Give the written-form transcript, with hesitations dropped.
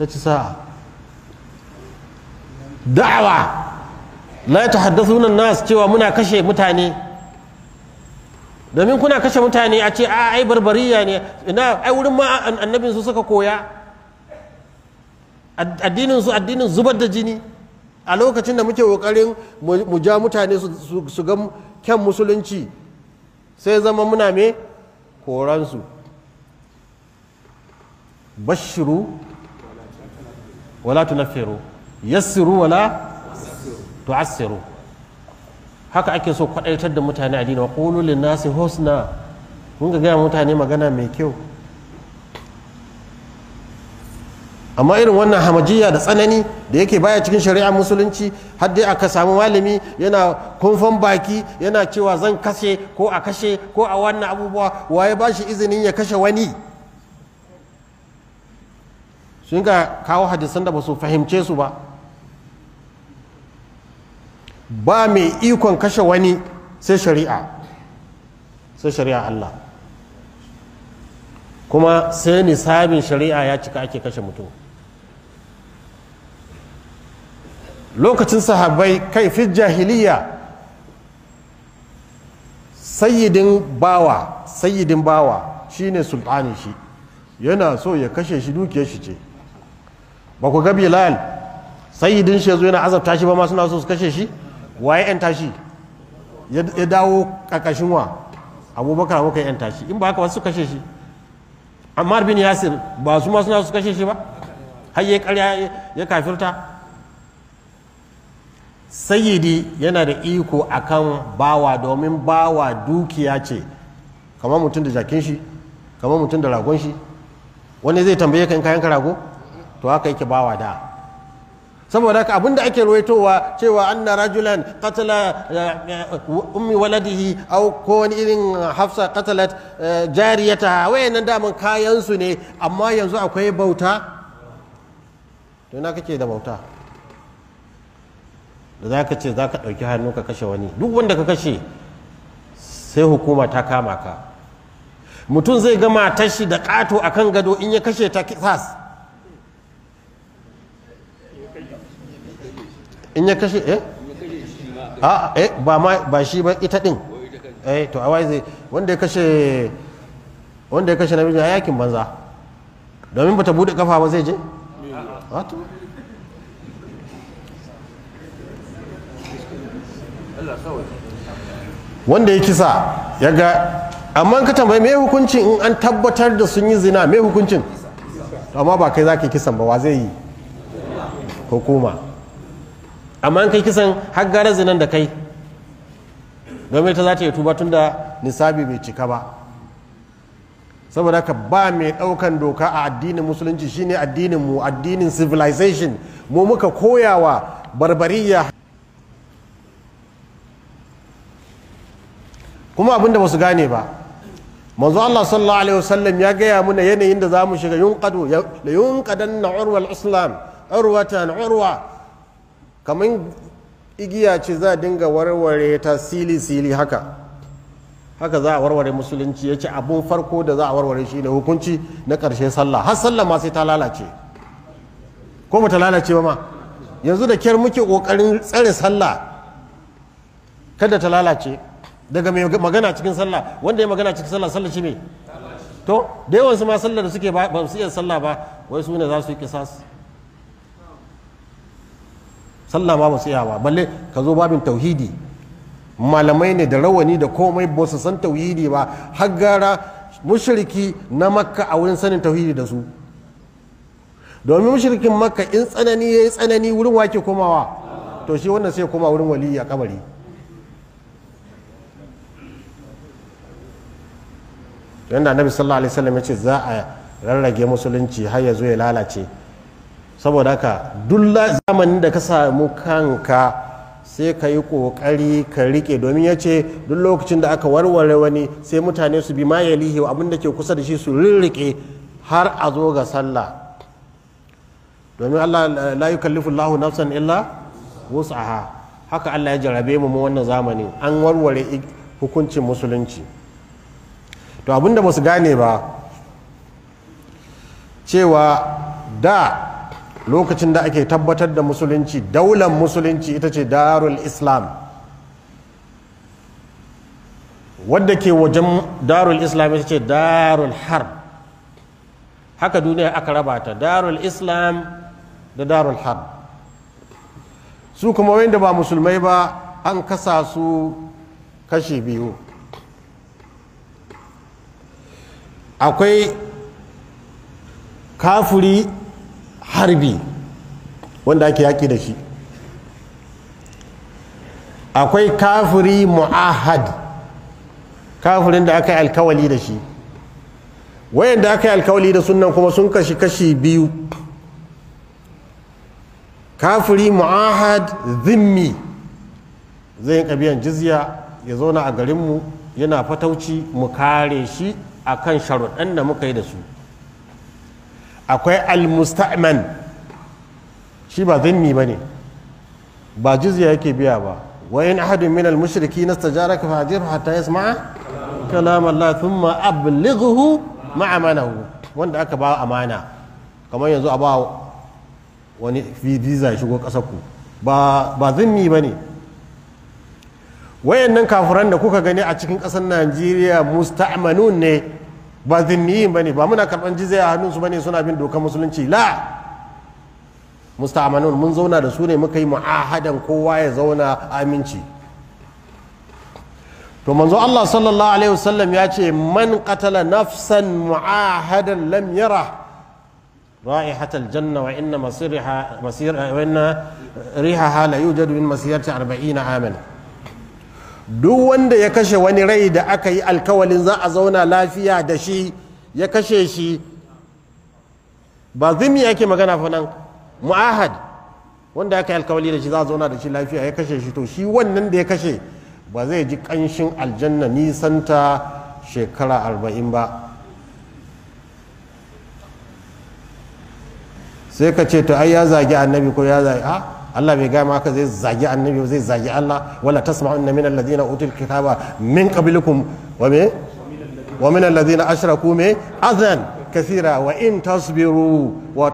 Ta ci sa'a. Da'awa la yatahaddathuna an-nas cewa muna kashe mutane. Domin kuna kashe mutane a ce a ai barbariya ne, ina ai wurin ma annabin su suka koya. Addinin su addinin zubar da jini. A lokacin da muke kokarin mu ja mutane su ga kyan musulunci, sai zama muna me koransu. Bashiru wala tunaffiru, yassiru wala tu'assiru. Haka ake so kwadaitar da mutane addini. Wa qulu lin nasi husna, mun ga gaya mutane magana mai kyau. Amma irin wannan hamajiya da tsanani da yake baya cikin shari'ar musulunci, har dai aka samu malami yana kumfan baki yana cewa zan kashe ko a kashe ko a wannan abubuwa, waye ba shi izinin ya kashe wani? Sun ga kawo hadisan da ba su fahimce su ba. Ba mai ikon kashe wani sai shari'a, sai shari'a Allah. Kuma sai nisabin shari'a ya cika ake kashe mutum. Lokacin sahabbai kai fi jahiliya, sayyidin bawa shine sultanin shi, yana so ya kashe shi, dukiyar shi ce. Ba ku ga Bilal sayyidin shi yazo yana azabta shi ba ma suna so su kashe shi? Waye yanta shi? Ya dawo kakashin wa? Abubakar muka yanta shi. In ba haka wasu kashe shi. Ammar bin Yasir ba su ma suna su kashe shi ba? Har ya karya ya kafirta. Sayyidi yana da iko akan bawa, domin bawa dukiya ce. Kamar mutum da jakin shi, kamar mutum da ragon shi. Wani zai tambaye ka in kayan ka rago? To haka yake bawa da. Saboda haka abinda ake ruwaitowa cewa anna rajulan qatala ummi waladihi aw ko wani irin Hafsa qatalat jariyata, wayannan daman kayan su ne. Amma yanzu akwai bauta. To ina kake da bauta da zaka ce zaka dauki hannu ka kashe wani? Duk wanda ka kashe sai hukuma ta kama ka. Mutum zai ga matar shi da kato akan gado, in ya kashe ta kisas. In ya kashe ba ma ba shi ba, ita din. To awai zai wanda ya kashe namiji a yakin banza, domin bata bude kafa ba zai je. Wato wanda ya kisa ya ga, amma ka tambayi me hukuncin in an tabbatar da sun yi zina, me hukuncin? Amma ba kai zaka kisan ba, wa zai yi? Hukuma. Amma kai kisan har gara zinan da kai, domin ta za ta yi tuba tun da nisabi bai cika ba. Saboda haka ba mai ɗaukan doka a addinin musulunci, shine addinin mu, addinin civilization mu muka koyawa barbariya. Kuma abinda ba su gane ba, manzo Allah sallallahu alaihi wasallam ya gaya muna yanayin da za mu shiga. Yunqadu la yunqadanna urwal islam urwatan urwa, kamar igiya ce za a dinga warware ta sili-sili haka. Haka za a warware musulunci. Ya ce abun farko da za a warware shi ne hukunci na ƙarshe sallah. Har sallah ma sai ta lalace, ko ba ta lalace ba ma? Yanzu da kyar muke ƙoƙarin tsare sallah kada ta lalace. Daga mai magana cikin sallah, wanda ya magana cikin sallah, sallah shi ne to da yawan su ma sallah da suke ba su iya sallah ba, wai su ne za su yi kisas. Sallah ma ba su iya ba, balle ka zo babin tauhidi. Malamai ne da rawani da komai ba su san tauhidi ba, har gara mushriki na Makka a wurin sanin tauhidi da su. Domin mushrikin Makka in tsanani ya yi tsanani wurin wake komawa? To shi wannan sai koma wurin waliyi a kabari. Yanda Annabi sallallahu alaihi wasallam ya ce za a rarrage musulunci har ya zo ya lalace. Saboda haka duk zamanin da ka samu kanka sai ka yi kokari ka rike, domin ya ce duk lokacin da aka warware wani sai mutane su bi ma yalihi, abin da ke kusa da shi su rirrike har a zo ga sallah. Domin Allah la yukallifu Allahu nafsan illa wus'aha. Haka Allah ya jarabe mu wannan zamanin, an warware hukuncin musulunci. To abinda ba su gane ba cewa da Lokacin da ake tabbatar da musulunci, daular musulunci ita ce darul islam. Wadda ke wajen darul islam ita ce darul harb. Haka duniya aka raba ta, darul islam da darul harb. Su kuma wanda ba musulmai ba an kasa su kashi biyu. Akwai kafiri harbi wanda ake yaƙi da shi, akwai kafiri mu'ahad, kafirin da aka yi alkawali da shi. Wayanda aka yi alkawali da sunan kuma sun kashi kashi biyu. Kafiri mu'ahad zimmi zai yi biyan jizya, ya zauna a garinmu yana fatauci, mu kare shi akan sharuɗan da muka yi da su. Akwai al-musta'man, shi ba zimmi bane, ba jizya yake biya ba. Wa in ahadun min al-mushriki nastajaraka fa ajirhu hatta yasma'a kalam Allah thumma ablighuhu ma'amanahu. Wanda aka ba amana, kamar yanzu a ba wani visa ya shigo kasar ku, ba zimmi bane. Wayannan kafiran da kuka gani a cikin kasar Najeriya musta'manun ne, ba zimmiyin bane, ba muna karban jizya a hannunsu bane, suna bin dokar musulunci. La, musta'manun mun zauna da su ne, muka yi mu'ahadan kowa ya zauna aminci. To manzo Allah sallallahu alaihi wasallam ya ce man qatala nafsan mu'ahadan lam yara ra'ihat aljanna wa inna masiraha masir wa inna rihaha la yujadu min masirati 40 aman. Duk wanda ya kashe wani rai da aka yi alkawalin za a zauna lafiya da shi, ya kashe shi, ba zimmi yake magana fa nan, mu'ahad wanda aka yi alkawali da shi za a zauna da shi lafiya, ya kashe shi, to shi wannan da ya kashe ba zai ji kanshin aljanna nisanta shekara 40 ba. Sai ka ce to ai ya zagi annabi ko ya zagi a Allah bai gaya maka zai zagi annabi, zai zagi Allah. Wala tasma'unna min alladhina utul kitaba min qablikum wa min alladhina ashraku me adhan kathira wa in tasbiru wa